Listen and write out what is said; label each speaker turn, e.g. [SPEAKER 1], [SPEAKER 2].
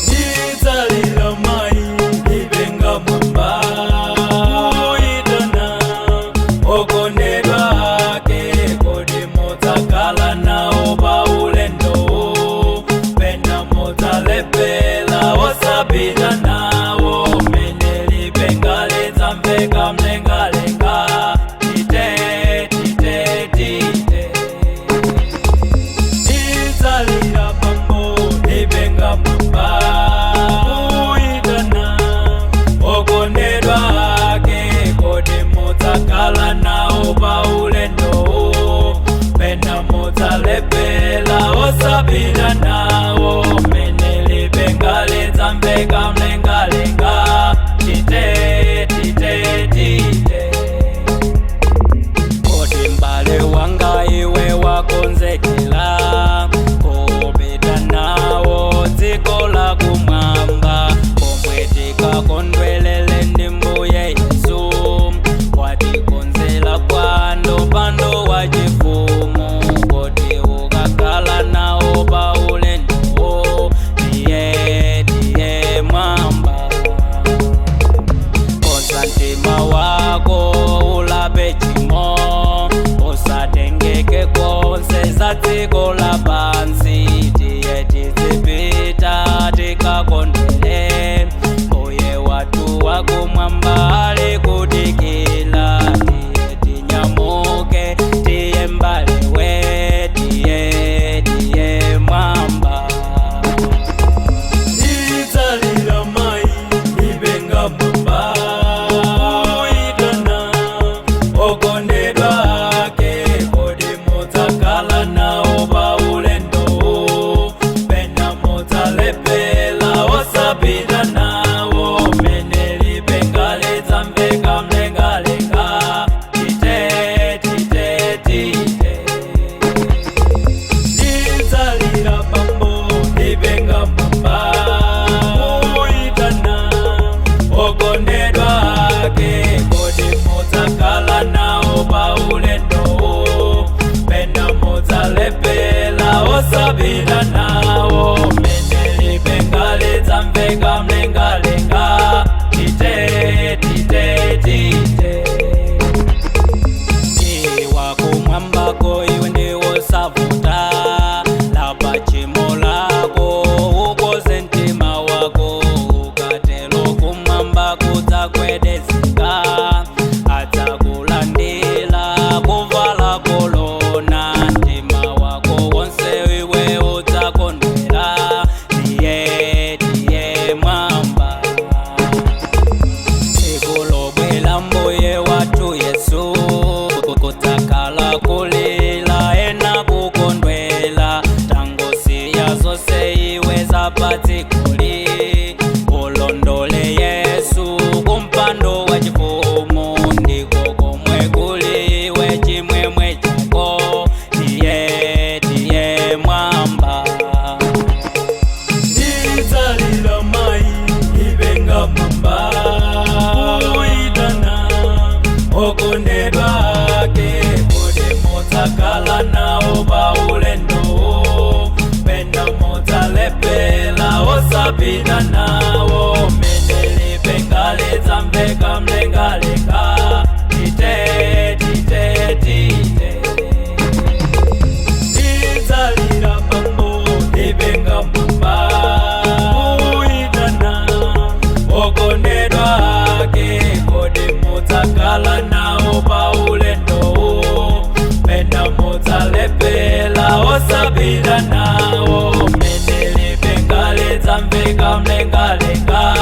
[SPEAKER 1] Idzalira mai lipenga mwamba kuitana okondedwa ake, kodi mudzakhala nawo paulendo, pena mudzalepera osapita nawo, mene lipenga lidzamveka mlengalenga? Tite, tite, tite. Idzalira pambo lipenga mwamba kuitana okondedwa ake, kodi mudzakhala nawo paulendo, pena mudzalepera osapita nawo, mene lipenga lidzamveka mlengalenga? Tite, tite, tite. Kodi mbale wanga iwe wakonzekela kupita nawo dziko la kumwamba, komwe tikakondwelele ndi Mbuye Yesu? Watikonzela kwando pando wa chifumu. Kodi ukakhala nawo paulendowo? Tiye, tiye mwamba. Konza mtima wako, ulape chimo, usatengeke konse za dziko lapansi. Tiye tizipita tikakondwele, Mbuye wathu wakumwamba ali kudikila. Tiye tinyamuke, tiye mbalewe, tiye, tiye mwamba. Idzalira mai lipenga mwamba kuitana okondedwa ake, kodi mudzakhala nawo paulendo, pena mudzalepera osapita nawo, mene lipenga lidzamveka mlengalenga? Tite, tite, tite. Idzalira pambo lipenga mwamba kuitana okondedwa ake, kodi mudzakhala nawo paulendo, pena mudzalepera osapita nawo, mene lipenga lidzamveka mlengalenga? Tite, tite, tite. Iwa kumwambako iwe ndiwosavuta, lapa chimo lako, ukoze mtima wako, ukatelo kumwamba kudzagwedezeka, adzakulandila kuvala kolona, mtima wako wonse iwe udzakondwera. Tiye, tiye mwamba. Tsiku lobwela Mbuye wathu Yesu kudzakhala kulila ena kukondwela. Tangosiya zonse iwe zapadzikoli, ulondole Yesu kumpando wa chifumu, ndiko komwe kuli iwe chimwemwe chako. Tiye, tiye mwamba. Idzalira mai lipenga mwamba kuitana okondedwa ake, kodi mudzakhala nawo paulendo, pena mudzalepera osapita nawo, mene lipenga lidzamveka mlengalenga? Tite, tite, tite. Idzalira pambo lipenga mwamba kuitana okondedwa ake, kodi mudzakhala nawo paulendo, pena mudzalepera osapita nawo, mene lipenga lidzamveka mlengalenga?